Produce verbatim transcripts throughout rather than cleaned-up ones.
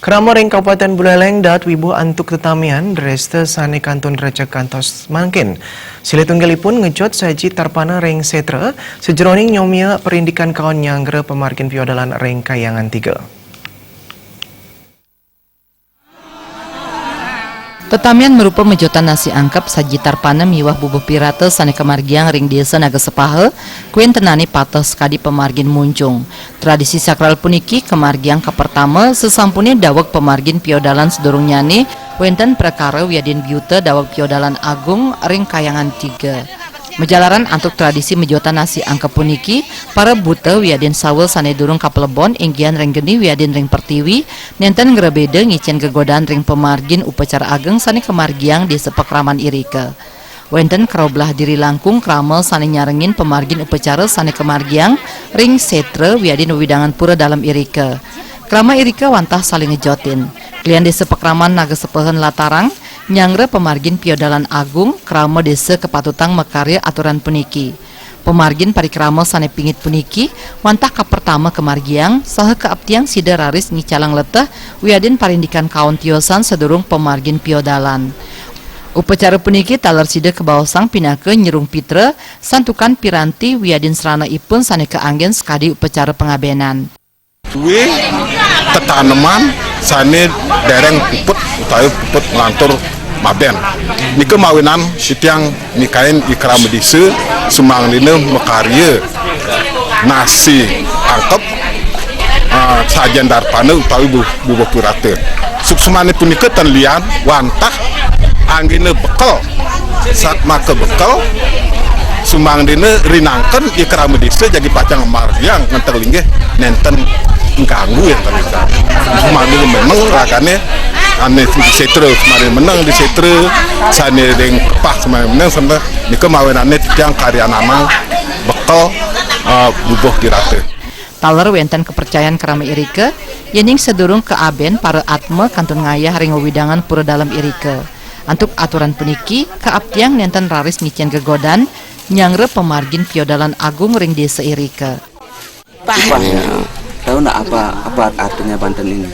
Krama ring Kabupaten Buleleng daat wibuh antuk tetamian dresta sane kantun recek kantos mangkin. Silih tunggalipun ngejot saji tarpana ring setra, sajeroning nyomia parindikan kaon nyanggra pamargin piodalan ring Kahyangan Tiga. Tetamian marupa mejotan nasi angkep saji tarpana miwah bubuh pirata sane kamargiang ring Desa Nagasepaha, kawentenane pateh sakadi pamargin munjung. Tradisi sakral puniki kamargiang kapertama sasampune daweg pamargin piodalan sadurungnyane wenten prakara wiadin biuta daweg piodalan agung ring Kahyangan Tiga. Majalaran antuk tradisi mejotan nasi angkep puniki, para buta wiadin sawa sane durung kapalebon inggihan ring geni wiadin ring pertiwi, nenten ngrebeda ngicen gegodan ring pamargin upacara ageng sane kamargiang di sapakraman irika. Wenten karauh belah diri langkung krama sane nyarengin pamargin upacara sane kamargiang ring setra wiadin wewidangan pura dalem irika. Krama irika wantah saling ngejotin. Klian Desa Pakraman Nagasepahan Latarang, nyanggra pamargin piodalan agung, krama desa kapatutang makarya aturan puniki. Pamargin parikrama sane pingit puniki wantah kapertama kamargiang, saha kaaptiang sida raris ngicalang leteh wiadin parindikan kaon tiosan sadurung pamargin piodalan. Upacara puniki taler sida kabaosang pinaka nyerung pitra, santukan piranti wiadin srana ipun sane kaanggen sakadi upacara pangabenan. Duwe tetaneman sane dereng puput utawi puput nglantur maben. Nika mawinan sitiang nikain i krama desa sumangdina makarya nasi angkep, ah, sajen darpana utawi bu-, bubuh purata. Suksmane punika tan lian wantah anggena bekel, satmaka bekel, sumangdina rinangken i krama desa jagi pacang margiang ngenteg linggih nenten ngganggu ya. Sumangdina meneng ragane ane di setra, sumangdina meneng di setra, sane ring pah sumangdina meneng, sane nika mawenane titiang karyananang bekel, ah, bubuh pirata. Taler wenten kapercayan krama irika, yening sadurung kaaben para atma kantun ngayah ring wewidangan pura dalem irika. Antuk aturan puniki, kaaptiang nenten raris ngicen gegodan, nyanggra pamargin piodalan agung ring desa irika. Pah. Pah, ya. Tahu ndak apa, apa artinya banten ini?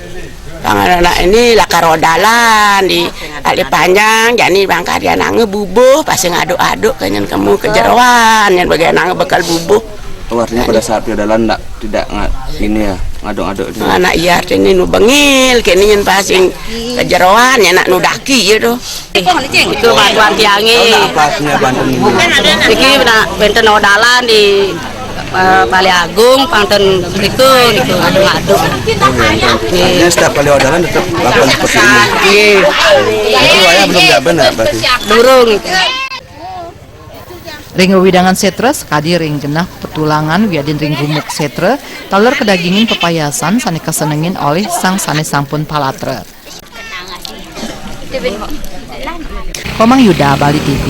Bang anak ini lakar odalan di kali panjang, jani bang karyananga bubuh, pasti ngaduk-aduk kenyen kemu kejeroan, nyen bagian nanga bekal bubuh. Oh, artinya pada saat piodalan ndak, tidak nga-, ini ya, ngaduk-aduk itu. Anak iya artinya nu bengil, kini nyen pasing kejeroan, ya nak nu daki ya tuh. Itu bantuan tiange. Tahu ndak apa artinya banten ini? Iki nak wenten odalan di, eh, Balai Agung, pang ten riku, riku, ngaduk-ngaduk. Artinya setiap kali odalan tetap lakukan seperti ini. Nggih. Itu wayah belum jaban ya berarti? Durung. Ring wewidangan setra sakadi ring genah petulangan wiadin ring gumuk setra, taler kadagingin pepayasan sane kasenengin olih sang sane sampun palatra. Komang Yuda, Bali T V.